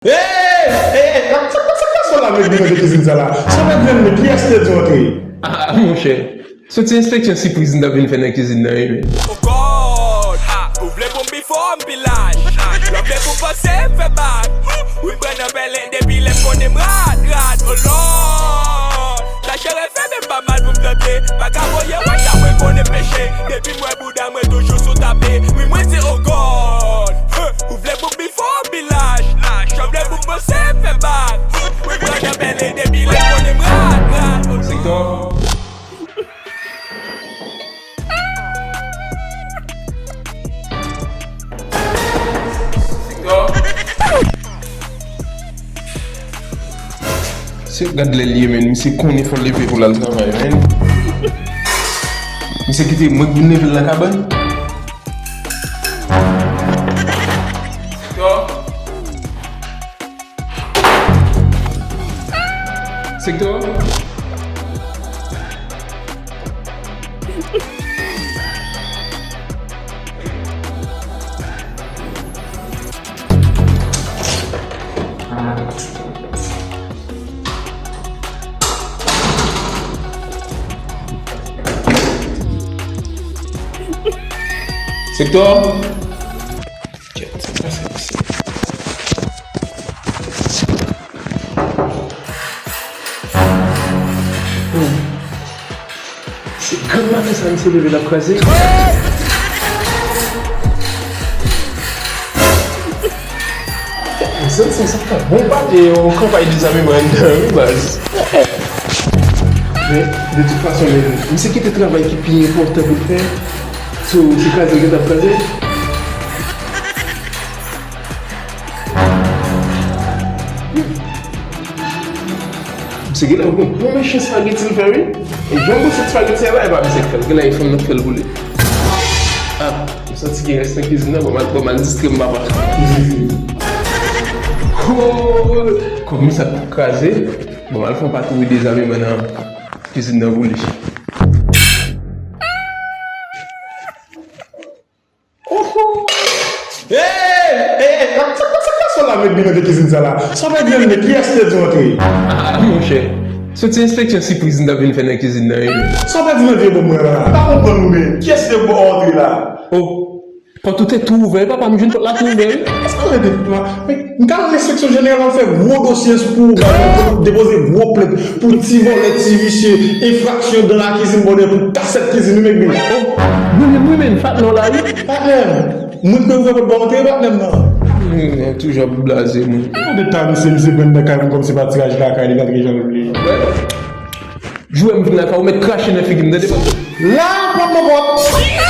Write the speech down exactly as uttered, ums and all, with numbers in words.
Hey! Hey! Hey! Sa k pase la, met byen nan kizin sa la? Sa pa di men kiyès te di w antre? Ah, monchè. Se ti enspeksyon sipriz m t ap vin fè nan kizin nan, wi, men. Oh God! Ha! Ou vle pou m pi fò, m pi laj. Lè w vle pou m panse, m fè bak. Wi, m pran nan pèlen depi lè m konnen m rad, rad. Oh Lord! Sa chere fè men m pa mal pou m tante. Pa ka voye wè sa mwen konnen peche. Depi m wè bouda mwen toujou sou tape. Wi, mwen se oh God! Huh! Ou vle pou m pi fò, m pi laj. Lè w vle pou m panse, m fè bak. Wi, m pran nan pèlen depi lè m konnen m rad, rad. Oh Lord! Se gad lè l ye, men misye konnen fò l leve pou l al travay, men. Misye kite mwen k vin leve l nan kabann. Sektò. Sektò. Kèt, sa se isi. Se grann maten sa misye leve l ap kraze. Zòt sa, sa fè bon pale yon kanpay dezameman anndan wi baz. Men, de tout fason, men, misye kite travay ki pi enpòtan pou l fè. So, se kraze l gentan ap kraze. Misye genlè yon bon menchè espageti l fè wi. E jan w gwo sèt espageti a la, e pa misye k fè l. Genlè e fanm nan k fè l pou li. Ah, m santi gen rès nan kizin nan. Bon, m al, bon, m al distre m papa. Kòm sa t ap kraze, bon, m al fè yon pati wi dezameman nan kizin nan pou li. Oho! Hey! Hey! Hey! Sa k pase la, met byen nan kizin sa la? Sa w pèdi nan men kiyès te di w antre? Ah, monchè. Se ti enspeksyon sipriz m t ap vin fè nan kizin nan, wi. Sa w pèdi nan vye bòm mwen la? M pa konprann ou, men. Kiyès te di w antre la? Oh! Pòt ou te tou ouvè, papa, m jwenn pòt la tou ouvè, wi. Sa rete, men, m ka nan enspeksyon jeneral, m ap fè gwo dosye sou pou ou, depoze gwo plent pou ti vòlè, ti visye, enfraksyon dan lakizin, bòdè, pou kasèt kizin, wi, men. Oh, wi, men, wi, men, fat non la, wi. Patnè m, mwen te ouvè pòt ba w antre, patnè m nan. Wi, men, toujou ap blaze, mwen. Gade ta misye, misye pran nan kay mwen kòmsi pa tiraj lakay li, l antre jan l vle. Wè. Jou m vin lakay ou, mèt krache nan figi m, tande, patnè. La, pòt mwen pòt.